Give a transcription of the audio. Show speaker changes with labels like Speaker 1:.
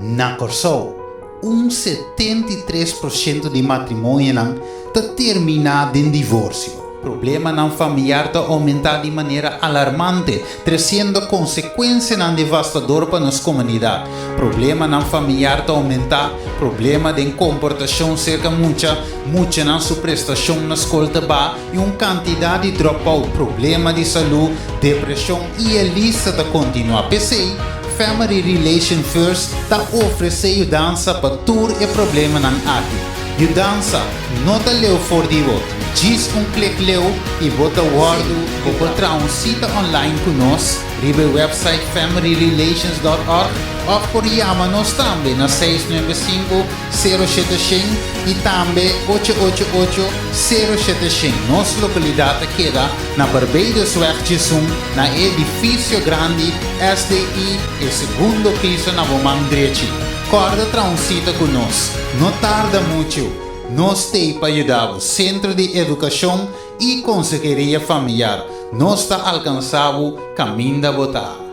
Speaker 1: Na Kòrsou, un 73% di matrimonionan ta terminá den divorsio. Problemanan familiar ta oumentá di manera alarmante, tresiendo konsekuensianan devastador pa nos komunidat. Problemanan familiar ta oumentá, problema den komportashon serka mucha, muchanan su prestashon na skol ta baha i un kantidat di dropout, problema di salú, depreshon i e lista ta kontinuá. P'esei, Family Relation First ta ofresé yudansa pa tur e problemanan aki. Yudansa no ta leu for di bo, djis un klik leu i bo ta wòrdu. Bo por traha un sita online ku nos riba e website familyrelations.org òf por yama nos tambe na 695 0700 i tambe 888 0700. Nos lokalidat ta keda na Barbadosweg 11 na e edifisio grandi SDI, e segundo piso na bo man drechi. Kòrda traha un sita ku nos. No tarda muchu. Nos t'ei pa yuda bo. Sentro di Edukashon i Konseheria Familiar. Nos ta alkansá bo kaminda bo ta.